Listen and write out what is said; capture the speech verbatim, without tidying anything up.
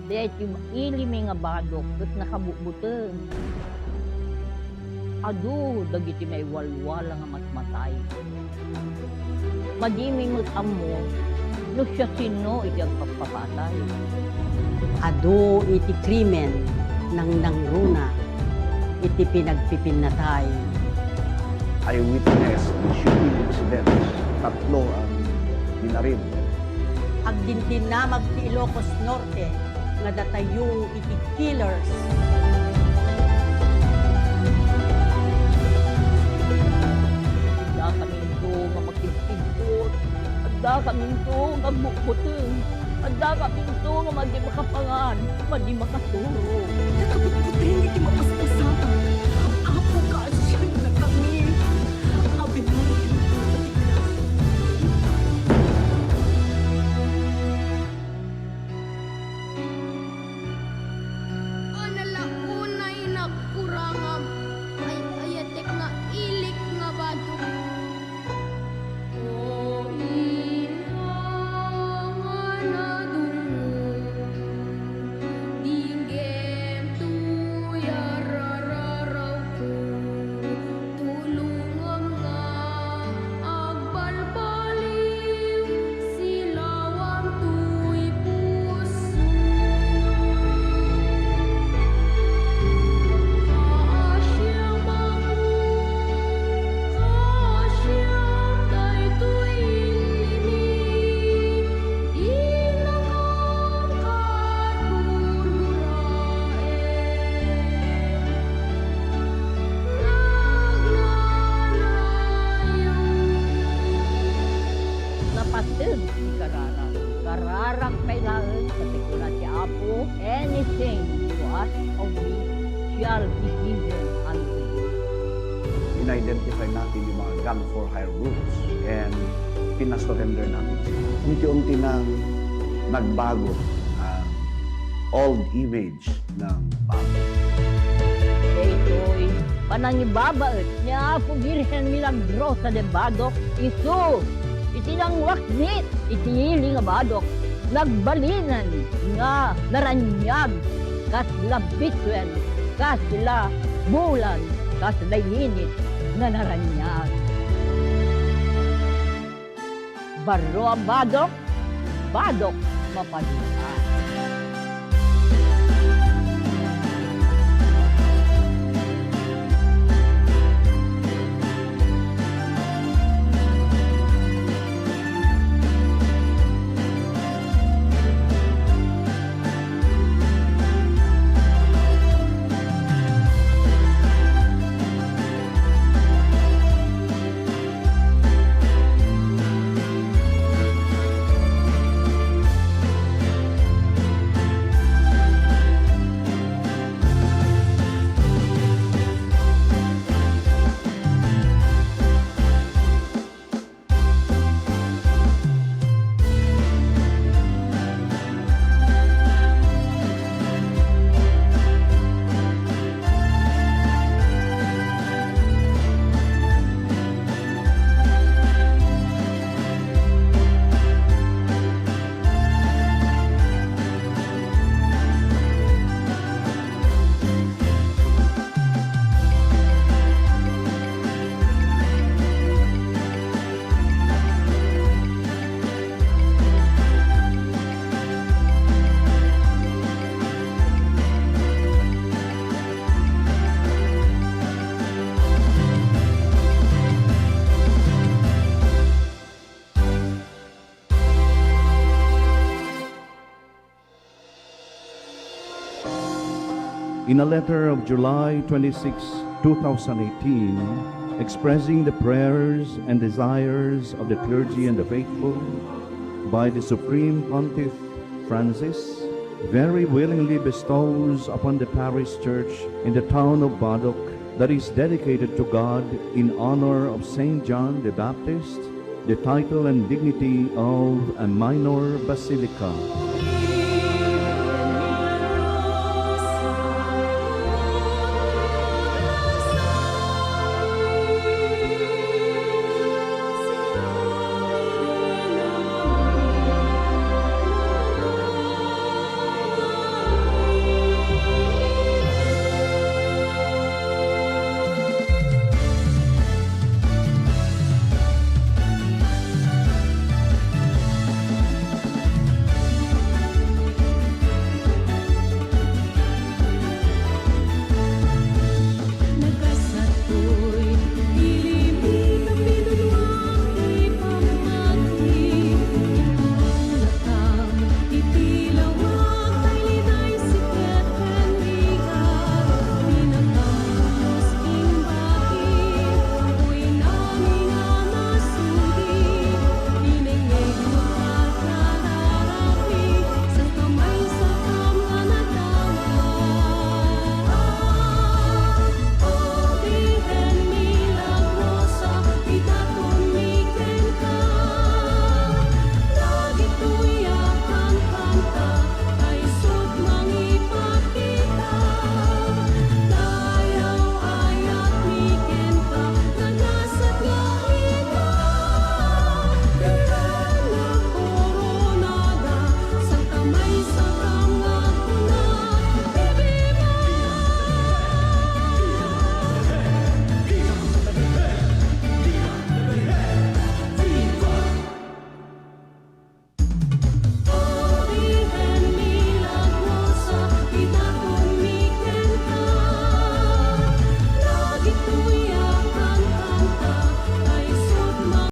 Daytoy ilimi nga badok ket nakabutbuteng. Adu dagiti maiwalwala nga matmatay. Madimi met ammo no siasino iti agpapapatay. Adu iti krimen, nangnangruna iti pinagpipinnatay. Eyewitness ni shooting incidents, tatlo ang binarin. Agdindinamag ti Ilocos Norte nga datayo iti killers. Addakaminto nga makidkidkot, addakaminto nga agbutbuteng, addakaminto nga madi makapangan, madi makaturo. Nakabutbuteng iti mapaspasamak. Apo, kaasiannakami. Ave Maria, Ana la unay nagkurangam, ay-ayatek nga ilik nga badok. O ina nga nadungngom, di gento yarararawko. Tulongam nga agbalbaliw, silawam toy puso. Kaasiam, Apo, kaasiam daytoy ilimi. Dinakam kagurguraem. Nagnanayon. Napasen ti kararag. Kararag pay laeng ket ti kuna ti Apo, "Anything you ask of me shall be given unto you." In-identify natin yung mga gang for hire groups and pinasurrender natin sila. Unti-unti nang nagbago ang old image ng badok. Daytoy panangibabaet ni Apo Birhen Milagrosa de Badok, isu iti nangwaknit iti ili nga badok, nagbalinen nga naraniag, kasla bituen, kasla bulan, kasla init nga naraniag. Barro a badok, badok mapaduan. In a letter of July twenty-six, two thousand eighteen, expressing the prayers and desires of the clergy and the faithful, by the Supreme Pontiff Francis, very willingly bestows upon the parish church in the town of Badoc, that is dedicated to God in honor of Saint John the Baptist, the title and dignity of a minor basilica.